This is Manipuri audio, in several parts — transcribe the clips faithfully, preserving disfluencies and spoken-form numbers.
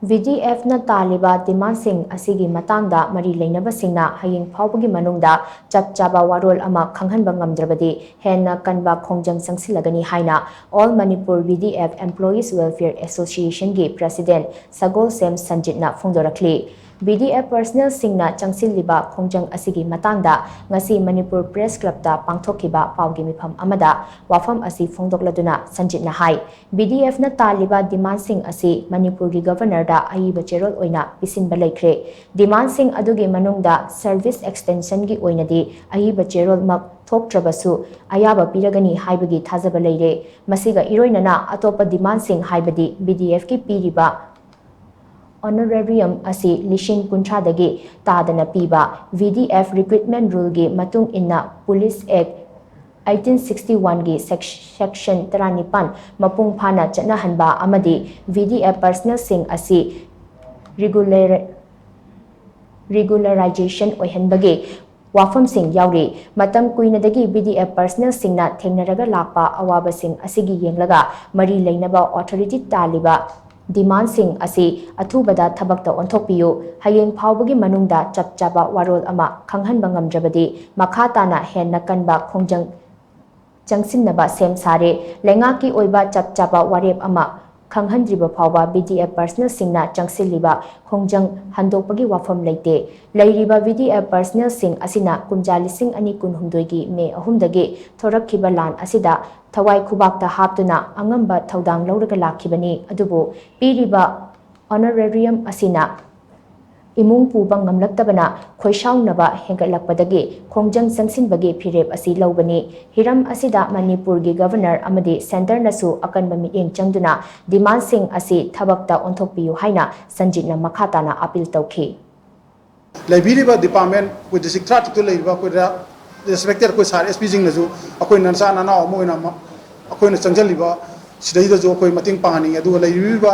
ꯚꯤ ꯗꯤ ꯑꯦꯐꯅ ꯇꯥꯜꯂꯤꯕ ꯗꯤꯃꯥꯟꯁꯤꯡ ꯑꯁꯤꯒꯤ ꯃꯇꯥꯡꯗ ꯃꯔꯤ ꯂꯩꯅꯕꯁꯤꯡꯅ ꯍꯌꯦꯡ ꯐꯥꯎꯕꯒꯤ ꯃꯅꯨꯡꯗ ꯆꯞ ꯆꯥꯕ ꯋꯥꯔꯣꯜ ꯑꯃ ꯈꯪꯍꯟꯕ ꯉꯝꯗ꯭ꯔꯕꯗꯤ ꯍꯦꯟꯅ ꯀꯟꯕ ꯈꯣꯡꯖꯪ ꯆꯪꯁꯤꯜꯂꯒꯅꯤ ꯍꯥꯏꯅ All Manipur V D F Employees Welfare Associationꯒꯤ President ꯁꯒꯣꯜꯁꯦꯝ ꯁꯟꯖꯤꯠꯅ ꯐꯣꯡꯗꯣꯔꯛꯂꯤ꯫ ꯚꯤ ꯗꯤ ꯑꯦꯐ ꯄꯔꯁꯅꯦꯜꯁꯤꯡꯅ ꯆꯪꯁꯤꯜꯂꯤꯕ ꯈꯣꯡꯖꯪ ꯑꯁꯤꯒꯤ ꯃꯇꯥꯡꯗ ꯉꯁꯤ ꯃꯅꯤꯄꯨꯔ ꯄ꯭ꯔꯦꯁ ꯀ꯭ꯂꯕꯇ ꯄꯥꯡꯊꯣꯛꯈꯤꯕ ꯄꯥꯎꯒꯤ ꯃꯤꯐꯝ ꯑꯃꯗ ꯋꯥꯐꯝ ꯑꯁꯤ ꯐꯣꯡꯗꯣꯛꯂꯗꯨꯅ ꯁꯟꯖꯤꯠꯅ ꯍꯥꯏ, ꯚꯤ ꯗꯤ ꯑꯦꯐꯅ ꯇꯥꯜꯂꯤꯕ ꯗꯤꯃꯥꯟꯁꯤꯡ ꯑꯁꯤ ꯃꯅꯤꯄꯨꯔꯒꯤ ꯒꯕꯔꯅꯔꯗ ꯑꯏꯕ ꯆꯦꯔꯣꯜ ꯑꯣꯏꯅ ꯄꯤꯁꯤꯟꯕ ꯂꯩꯈ꯭ꯔꯦ꯫ ꯗꯤꯃꯥꯟꯁꯤꯡ ꯑꯗꯨꯒꯤ ꯃꯅꯨꯡꯗ ꯁꯔꯚꯤꯁ ꯑꯦꯛꯁꯇꯦꯟꯁꯟꯒꯤ ꯑꯣꯏꯅꯗꯤ ꯑꯏꯕ ꯆꯦꯔꯣꯜꯃꯛ ꯊꯣꯛꯇ꯭ꯔꯕꯁꯨ ꯑꯌꯥꯕ ꯄꯤꯔꯒꯅꯤ ꯍꯥꯏꯕꯒꯤ ꯊꯥꯖꯕ ꯂꯩꯔꯦ꯫ ꯃꯁꯤꯒ ꯏꯔꯣꯏꯅꯅ ꯑꯇꯣꯞꯄ ꯗꯤꯃꯥꯟꯁꯤꯡ ꯍꯥꯏꯕꯗꯤ ꯚꯤ ꯗꯤ ꯑꯦꯐꯀꯤ ꯄꯤꯔꯤꯕ honorarium ꯑꯁꯤ ꯂꯤꯁꯤꯡ ꯀꯨꯟꯊ꯭ꯔꯥꯗꯒꯤ ꯇꯥꯗꯅ ꯄꯤꯕ, V D F Recruitment Ruleꯒꯤ ꯃꯇꯨꯡ ꯏꯟꯅ Police Act eighteen sixty oneꯒꯤ section ꯇꯔꯥꯅꯤꯄꯥꯟ ꯃꯄꯨꯡ ꯐꯥꯅ ꯆꯠꯅꯍꯟꯕ ꯑꯃꯗꯤ V D F personnelꯁꯤꯡ ꯑꯁꯤ regular regularization ꯑꯣꯏꯍꯟꯕꯒꯤ ꯋꯥꯐꯝꯁꯤꯡ ꯌꯥꯎꯔꯤ꯫ ꯃꯇꯝ ꯀꯨꯏꯅꯗꯒꯤ V D F personnelꯁꯤꯡꯅ ꯊꯦꯡꯅꯔꯒ ꯂꯥꯛꯄ ꯑꯋꯥꯕꯁꯤꯡ ꯑꯁꯤꯒꯤ ꯌꯦꯡꯂꯒ ꯃꯔꯤ ꯂꯩꯅꯕ authority ꯇꯥꯜꯂꯤꯕ ꯗꯤꯃꯥꯟꯁꯤꯡ ꯑꯁꯤ ꯑꯊꯨꯕꯗ ꯊꯕꯛꯇ ꯑꯣꯟꯊꯣꯛꯄꯤꯌꯨ꯫ ꯍꯌꯦꯡ ꯐꯥꯎꯕꯒꯤ ꯃꯅꯨꯡꯗ ꯆꯞ ꯆꯥꯕ ꯋꯥꯔꯣꯜ ꯑꯃ ꯈꯪꯍꯟꯕ ꯉꯝꯗ꯭ꯔꯕꯗꯤ ꯃꯈꯥ ꯇꯥꯅ ꯍꯦꯟꯅ ꯀꯟꯕ ꯈꯣꯡꯖꯪ ꯆꯪꯁꯤꯟꯅꯕ ꯁꯦꯝ ꯁꯥꯔꯦ꯫ ꯂꯩꯉꯥꯛꯀꯤ ꯑꯣꯏꯕ ꯆꯞ ꯆꯥꯕ ꯋꯥꯔꯦꯞ ꯑꯃ ꯈꯪꯍꯟꯗ꯭ꯔꯤꯕ ꯐꯥꯎꯕ V D F personnelꯁꯤꯡꯅ ꯆꯪꯁꯤꯜꯂꯤꯕ ꯈꯣꯡꯖꯪ ꯍꯟꯗꯣꯛꯄꯒꯤ ꯋꯥꯐꯝ ꯂꯩꯇꯦ꯫ ꯂꯩꯔꯤꯕ V D F personnelꯁꯤꯡ ꯑꯁꯤꯅ ꯀꯨꯝꯖꯥ ꯂꯤꯁꯤꯡ ꯑꯅꯤ ꯀꯨꯟꯍꯨꯝꯗꯣꯏꯒꯤ ꯃꯦ ꯑꯍꯨꯝꯗꯒꯤ ꯊꯣꯔꯛꯈꯤꯕ ꯂꯥꯟ ꯑꯁꯤꯗ ꯊꯋꯥꯏ ꯈꯨꯕꯥꯛꯇ ꯍꯥꯞꯇꯨꯅ ꯑꯉꯝꯕ ꯊꯧꯗꯥꯡ ꯂꯧꯔꯒ ꯂꯥꯛꯈꯤꯕꯅꯤ꯫ ꯑꯗꯨꯕꯨ ꯄꯤꯔꯤꯕ honorarium ꯑꯁꯤꯅ ꯏꯃꯨꯡ ꯄꯨꯕ ꯉꯝꯂꯛꯇꯕꯅ ꯈꯣꯏꯁꯥꯎꯅꯕ ꯍꯦꯟꯒꯠꯂꯛꯄꯗꯒꯤ ꯈꯣꯡꯖꯪ ꯆꯪꯁꯤꯟꯕꯒꯤ ꯐꯤꯔꯦꯞ ꯑꯁꯤ ꯂꯧꯕꯅꯤ꯫ ꯍꯤꯔꯝ ꯑꯁꯤꯗ ꯃꯅꯤꯄꯨꯔꯒꯤ ꯒꯕꯔꯅꯔ ꯑꯃꯗꯤ ꯁꯦꯟꯇꯔꯅꯁꯨ ꯑꯀꯟꯕ ꯃꯤꯠꯌꯦꯡ ꯆꯪꯗꯨꯅ ꯗꯤꯃꯥꯟꯁꯤꯡ ꯑꯁꯤ ꯊꯕꯛꯇ ꯑꯣꯟꯊꯣꯛꯄꯤꯌꯨ ꯍꯥꯏꯅ ꯁꯟꯖꯤꯠꯅ ꯃꯈꯥ ꯇꯥꯅ ꯑꯥꯄꯤꯜ ꯇꯧꯈꯤ꯫ ꯂꯩꯕꯤꯔꯤꯕ ꯗꯤꯄꯥꯔꯠꯃꯦꯟ ꯑꯩꯈꯣꯏ ꯗꯤꯁꯇ꯭ꯔꯤꯛ ꯇꯔꯥꯇꯔꯨꯛꯇ ꯂꯩꯔꯤꯕ ꯑꯩꯈꯣꯏꯗ ꯔꯦꯁꯄꯦꯛꯇꯦꯠ ꯑꯩꯈꯣꯏ ꯁꯥꯔ ꯑꯦꯁ ꯄꯤꯁꯤꯡꯅꯁꯨ ꯑꯩꯈꯣꯏ ꯅꯆꯥ ꯅꯅꯥꯎ ꯑꯃ ꯑꯣꯏꯅ ꯑꯩꯈꯣꯏꯅ ꯆꯪꯁꯤꯜꯂꯤꯕ ꯁꯤꯗꯩꯗꯁꯨ ꯑꯩꯈꯣꯏ ꯃꯇꯦꯡ ꯄꯥꯡꯍꯟꯅꯤꯡꯉꯤ꯫ ꯑꯗꯨꯒ ꯂꯩꯕꯤꯔꯤꯕ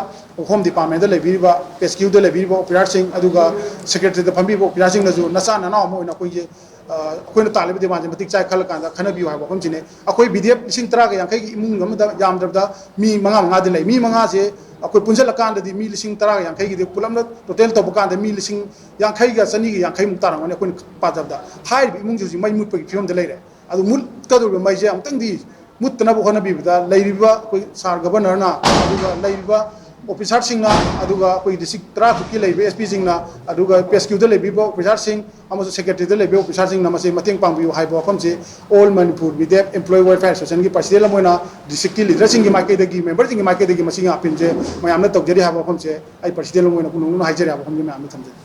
ꯍꯣꯝ ꯗꯤꯄꯥꯔꯠꯃꯦꯟꯗ ꯂꯩꯕꯤꯔꯤꯕ, ꯄꯦꯁꯀ꯭ꯌꯨꯗ ꯂꯩꯕꯤꯔꯤꯕ ꯑꯣꯐꯤꯁꯥꯔꯁꯤꯡ, ꯑꯗꯨꯒ ꯁꯦꯀ꯭ꯔꯦꯇꯔꯤꯗ ꯐꯝꯕꯤꯕ ꯑꯣꯐꯤꯁꯥꯔꯁꯤꯡꯅꯁꯨ ꯅꯆꯥ ꯅꯅꯥꯎ ꯑꯃ ꯑꯣꯏꯅ ꯑꯩꯈꯣꯏꯒꯤ ꯑꯩꯈꯣꯏꯅ ꯇꯥꯜꯂꯤꯕ ꯗꯤꯃꯥꯟꯁꯦ ꯃꯇꯤꯛ ꯆꯥꯏ ꯈꯜꯂꯀꯥꯟꯗ ꯈꯟꯅꯕꯤꯌꯨ ꯍꯥꯏꯕ ꯋꯥꯐꯝꯁꯤꯅꯤ꯫ ꯑꯩꯈꯣꯏ ꯕꯤ ꯗꯤ ꯑꯦꯐ ꯂꯤꯁꯤꯡ ꯇꯔꯥꯒ ꯌꯥꯡꯈꯩꯒꯤ ꯏꯃꯨꯡ ꯑꯃꯗ ꯌꯥꯝꯗ꯭ꯔꯕꯗ ꯃꯤ ꯃꯉꯥ ꯃꯉꯥꯗꯤ ꯂꯩ꯫ ꯃꯤ ꯃꯉꯥꯁꯦ ꯑꯩꯈꯣꯏ ꯄꯨꯟꯁꯤꯜꯂꯀꯥꯟꯗꯗꯤ ꯃꯤ ꯂꯤꯁꯤꯡ ꯇꯔꯥꯒ ꯌꯥꯡꯈꯩꯒꯤꯗꯤ ꯄꯨꯂꯞꯅ ꯇꯣꯇꯦꯜ ꯇꯧꯕ ꯀꯥꯟꯗ ꯃꯤ ꯂꯤꯁꯤꯡ ꯌꯥꯡꯈꯩꯒ ꯆꯅꯤꯒ ꯌꯥꯡꯈꯩꯃꯨꯛ ꯇꯥꯔꯝꯒꯅꯤ ꯑꯩꯈꯣꯏꯅ ꯄꯥꯖꯕꯗ꯫ ꯍꯥꯏꯔꯤꯕ ꯏꯃꯨꯡꯁꯦ ꯍꯧꯖꯤꯛ ꯃꯩ ꯃꯨꯠꯄꯒꯤ ꯐꯤꯕꯝꯗ ꯂꯩꯔꯦ꯫ ꯑꯗꯨ ꯃꯨꯠꯀꯗꯧꯔꯤꯕ ꯃꯩꯁꯦ ꯑꯃꯨꯛꯇꯪꯗꯤ ꯃꯨꯠꯇꯅꯕ ꯍꯣꯠꯅꯕꯤꯕꯗ ꯂꯩꯔꯤꯕ ꯑꯩꯈꯣꯏ ꯁꯥꯔ ꯒꯕꯔꯅꯔꯅ, ꯑꯗꯨꯒ ꯂꯩꯔꯤꯕ ꯑꯣꯐꯤꯁꯥꯔꯁꯤꯡꯅ, ꯑꯗꯨꯒ ꯑꯩꯈꯣꯏ ꯗꯤꯁꯇ꯭ꯔꯤꯛ ꯇꯔꯥ ꯇꯔꯨꯛꯀꯤ ꯂꯩꯔꯤꯕ ꯑꯦꯁ ꯄꯤꯁꯤꯡꯅ, ꯑꯗꯨꯒ ꯄꯤ ꯑꯦꯁ ꯀ꯭ꯌꯨꯗ ꯂꯩꯕꯤꯕ ꯑꯣꯐꯤꯁꯥꯔꯁꯤꯡ ꯑꯃꯁꯨꯡ ꯁꯦꯀ꯭ꯔꯦꯇꯔꯤꯗ ꯂꯩꯕꯤꯕ ꯑꯣꯐꯤꯁꯥꯔꯁꯤꯡꯅ ꯃꯁꯤ ꯃꯇꯦꯡ ꯄꯥꯡꯕꯤꯌꯨ ꯍꯥꯏꯕ ꯋꯥꯐꯝꯁꯤ All Manipur B D F Employee Welfare Associationꯒꯤ ꯄ꯭ꯔꯁꯤꯗꯦꯟ ꯑꯃ ꯑꯣꯏꯅ ꯗꯤꯁꯇ꯭ꯔꯤꯛꯀꯤ ꯂꯤꯗꯔꯁꯤꯡꯒꯤ ꯃꯥꯏꯀꯩꯗꯒꯤ, ꯃꯦꯝꯕꯔꯁꯤꯡꯒꯤ ꯃꯥꯏꯀꯩꯗꯒꯤ ꯃꯁꯤꯒꯤ ꯑꯄꯤꯜꯁꯦ ꯃꯌꯥꯝꯅ ꯇꯧꯖꯔꯤ ꯍꯥꯏꯕ ꯋꯥꯐꯝꯁꯦ ꯑꯩ ꯄ꯭ꯔꯁꯤꯗꯦꯟ ꯑꯃ ꯑꯣꯏꯅ ꯀꯣꯅꯨꯡꯅ ꯍꯥꯏꯖꯔꯤ ꯍꯥꯏꯕ ꯋꯥꯐꯝꯁꯦ ꯃꯌꯥꯝꯗ ꯊꯝꯖꯒꯦ꯫